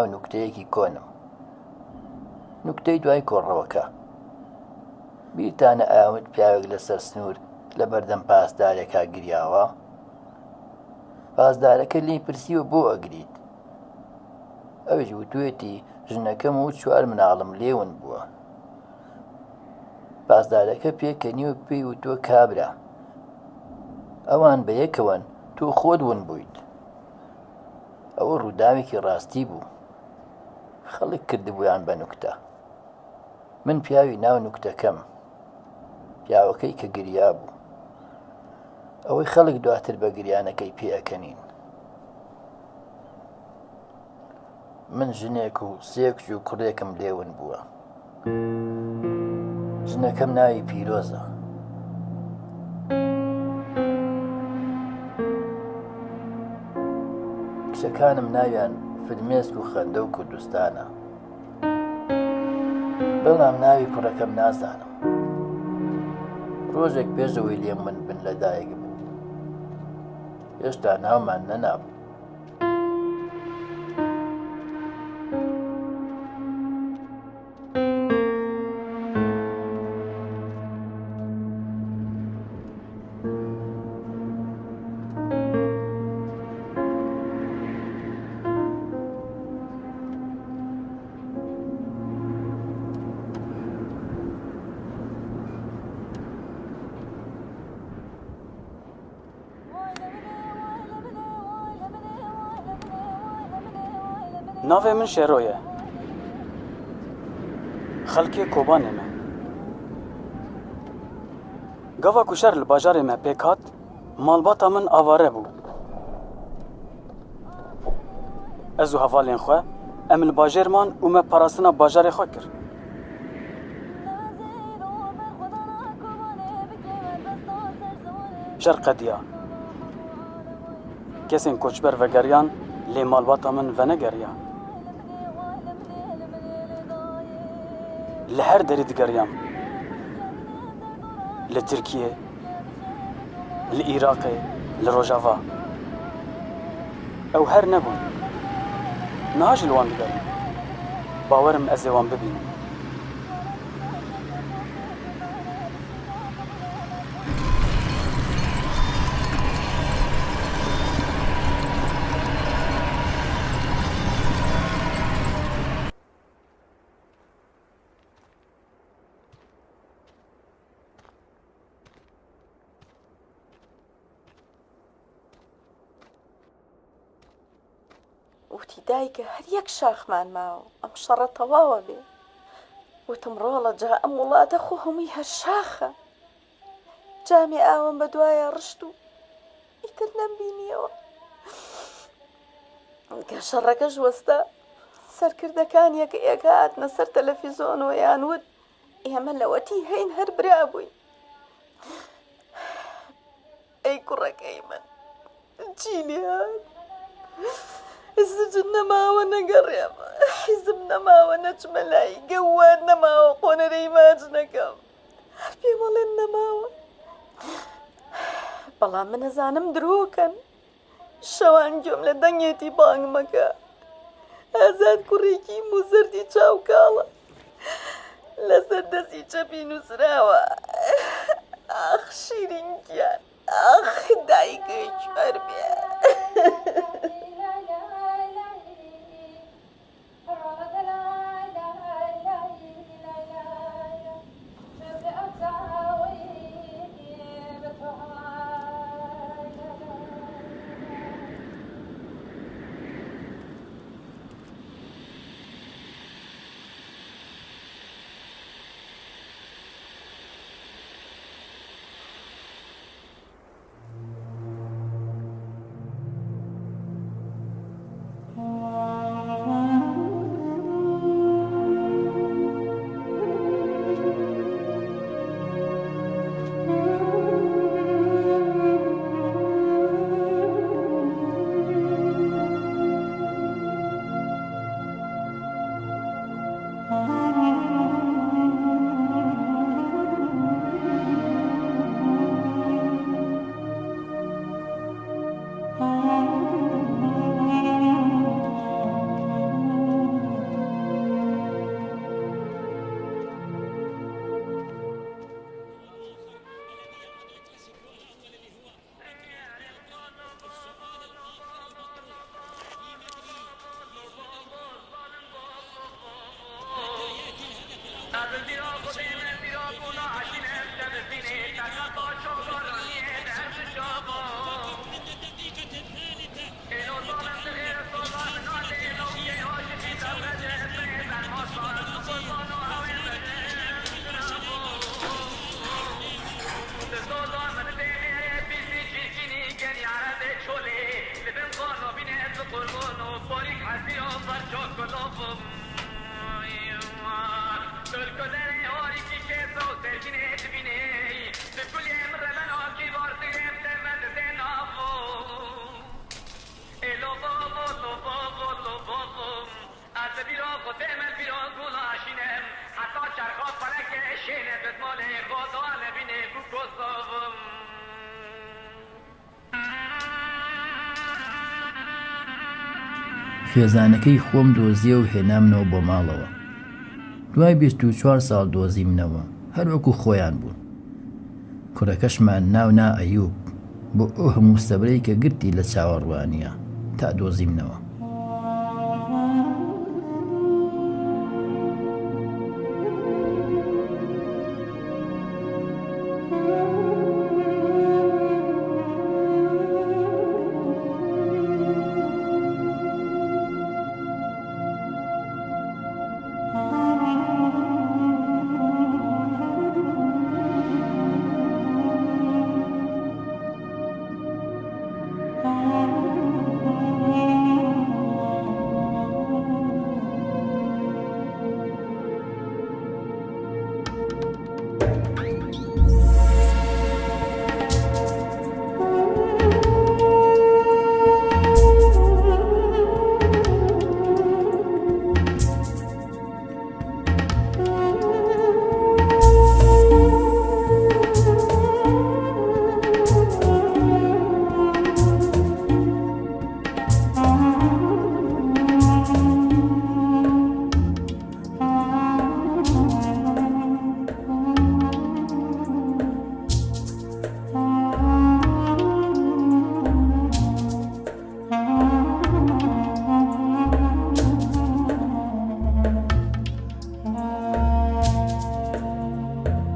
ناو نوکتەیەکی کۆنم. نوکتەی دوای کۆڕەوەکە. بیرتانە ئەیانوت پیاوێک لەسەر سنوور لە بەردەم پاسدارێکا گریاوە؟ پاسدارەکە لێی پرسیوە بۆ ئەگریت؟ ئەویش وتوێتی ژنەکەم و چوار مناڵم لێ ون بووە. پاسدارەکە پێکەنی و پێی وتووە کابرا ئەوان بە یەکەوەن تۆ خۆت ون بوویت. ئەوە ڕووداوێکی ڕاستی بوو. خەڵک کردبوویان بە نوکتە. من پیاوی ناو نوکتەکەم. پیاوەکەی کە گریا بوو. ئەوەی خەڵک دواتر بە گریانەکەی پێ ئەکەنین. من ژنێک و سێ کچ و کوڕێکم لێ ون بووە. ژنەکەم ناوی پیرۆزە. کچەکانم ناویان فرمێسک و خەندە و کوردستانە. بەڵام ناوی کوڕەکەم نازانم. ڕۆژێک پێش ئەوەی لێم ون بن لەدایک بوو. هێشتا ناومان نەنابوو. Navê min Şêro ye. Xelkê Kobanê me. Gava ku şer li bajarê me pêk hat, malbata min avare bû. Ez û hevalên xwe em li bajêr man û me parastina bajarê xwe kir. Şer qediya. Kesên koçber vegeriyan lê malbata min venegeriya. Li her derî digeriyam. Li Tirkiyê, li Iraqê, li Rojava. Ew her nebûn. Niha jî li wan digerim. Bawer im ez ê wan bibînim. وتی دایکە هەر یەک شاخمان ماوە ئەم شەڕە تەواوە بێ وتم ڕۆڵە جا ئەم وڵاتە خۆ هەمووی هەر شاخە جامی ئاوم بە دوایە ڕشت و ئیتر نەمبینیەوە کە شەڕەکەش وەستا سەرکردەکان یەکە یەکە هاتنە سەر تەلەفیزۆن و یان وت ئێمە لەوەتی هەین هەر برا بووین ئەی کوڕەکەی من چی لێهات سجن نەماوە نەگەڕێم حیزب نەماوە نەچمە لای گەواد نەماوە قۆنەرەی ماچ نەکەم هەر پێمەڵێن نەماوە بەڵام من ئەزانم درۆکەن شەوان گوێم لە دەنگێتی بانگ مەکە ئازاد کوڕێکی موزەردی چاو کاڵە لەسەر دەستی چەپی نووسراوە ئاخ شیرین گیان ئاخ دایکەی کوێر بێ. خێزانەکەی خۆم دۆزیە و هێنامنەوە بۆ ماڵەوە. دوای 24 ساڵ دۆزیمنەوە، هەر وەکو خۆیان بوون. کوڕەکەشمان ناو نا ئەیوب، بۆ ئەو هەموو سەبرەی کە گرتی لە چاوەڕوانییا تا دۆزیمنەوە.